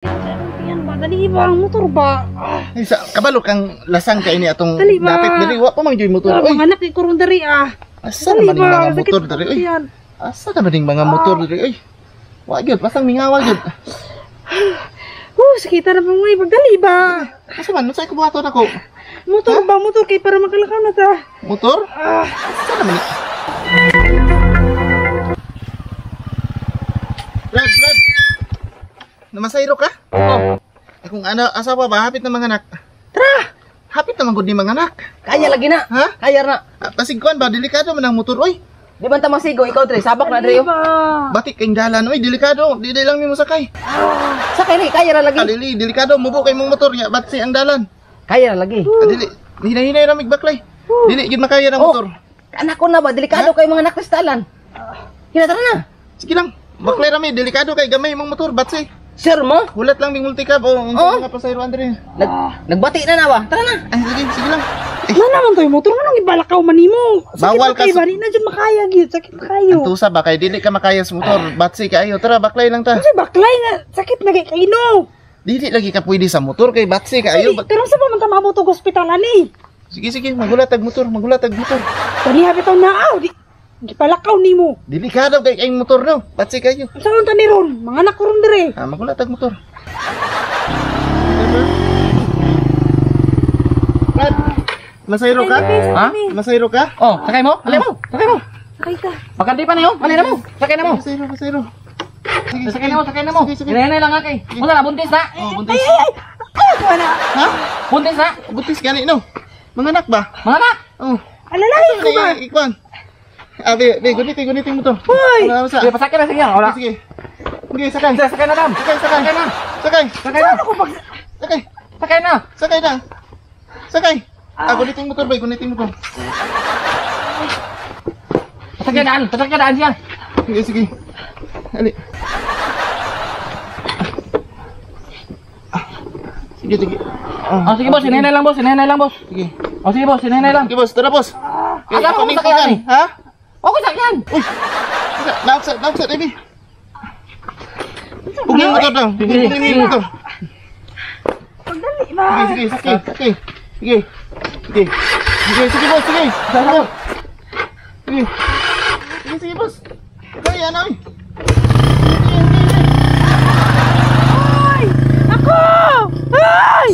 Yan ba? Dali ba? Ang motor ba? Ay, sa kabalo kang lasang kay ni atong Dali ba? dapit diri wa pa man gyud motor. Ah, Oy, mga anak ko ron diri ah. asa Dali naman ning ba? mga Sakit motor diri oy? yan. Asa naman ning mga motor diri oy? Wa gyud, pasang mingawa gyud. Sakita na pa mo pagdali ba? Asa man unsay kubuhaton ako? Motor ba? Motor kay para makalakaw na ta. Motor? Ah, Asa naman ni? Brad, Brad. Namasayro ka? Oh, Akong ano, asawa ba hapit na mga anak? Tara! Hapit naman gud ni mga anak. Kaya lagi na. Ha? Kaya na. Ah, pasig kuan ba delikado man ang motor oy. Di ba ta masigo ikaw dre, sabak na dre. dali oh. ba? Bati kay dalan oy, delikado. Di lang nimo sakay. Sakay ni, kaya ra lagi. Alili, delikado mubo kay mong motor nya batsi ang dalan. Kaya ra lagi. Ah, dili, hinay-hinay ra mig baklay. Dili gid makaya ng Oh. motor. Anak ko na ba, delikado kay mga nakristalan. Hina tara na. Sige lang. Baklay ra mi, delikado kay gamay mong motor batsi. Sure mo? Hulat lang mig multicab o unsa Oh. mga pasayro andre. Nagbati na na ba? Tara na. Ay sige, sige lang. Eh, Na naman to yung motor mo nang ibalakaw man nimo. Sakit Bawal na kay ka sa- ba? Di na dyan makaya gyud. Sakit na kayo. Antusa ba kay dili ka makaya sa motor, batsi kaayo. Tara baklay lang ta. Kasi baklay nga sakit na kay kaino. Dili lagi ka pwede sa motor kay batsi kaayo. Ay, pero sa pa man ta maabot og ospital ani? Sige sige, magulat ag motor, magulat ag motor. Kani hapit na aw di gipalakaw nimo. Delikado kay ang motor no. Batsi kayo. Unsa man ta ni ron? Mga anak ko ron dire. Ah, magulat ag motor. Brad, masayro ka? Ha? Masayro ka? Oh, sakay mo? Alay mo. Sakay mo. Sakay ka. Bakante pa niyo. Alay na mo. Sakay na mo. Masayro, masayro. Sige, Sakay na mo, sakay na mo. Sige, sige. Hinay lang kay. Wala na buntis na. Oh, buntis. Ay, ay, ay, ako na. Ha? Buntis na. Buntis gani no. Mga anak ba? Mga anak. Oh. Alalahin ko ba? Ay, ikuan. Ah, be, be, gunitin, gunitin mo to. Hoy! Wala, wala. Sige, pasakay na sige. Wala. Sige. Sige, sakay. Sige, sakay na dam. Sakay, sakay. Sakay na. Sakay. Sakay na. Ano ko pag Sakay. Sakay na. Sakay na. Sakay. Ah, gunitin mo to, bay, gunitin mo to. Pasakay daan. Pasakay daan siya. Sige, sige. Ali. Sige, sige. Oh, sige boss, hinay lang boss, hinay lang boss. Sige. Oh, sige boss, hinay lang. Sige, boss. Tara, boss. Okay, Asa ako mo ning sakyan kuan, eh? ha? Okay, sakyan. Uy. Naupsa, naupsa, baby. Pugin mo to daw. Sige, Pugin mo to. pagdali ba? Sige, sige, sige, sige. Sige. Sige. Sige, sige, boss, sige. Sige. Sige. Sige, sige, boss. Kaya na, oy. Sige, sige, sige. Ay! Ako! Ay!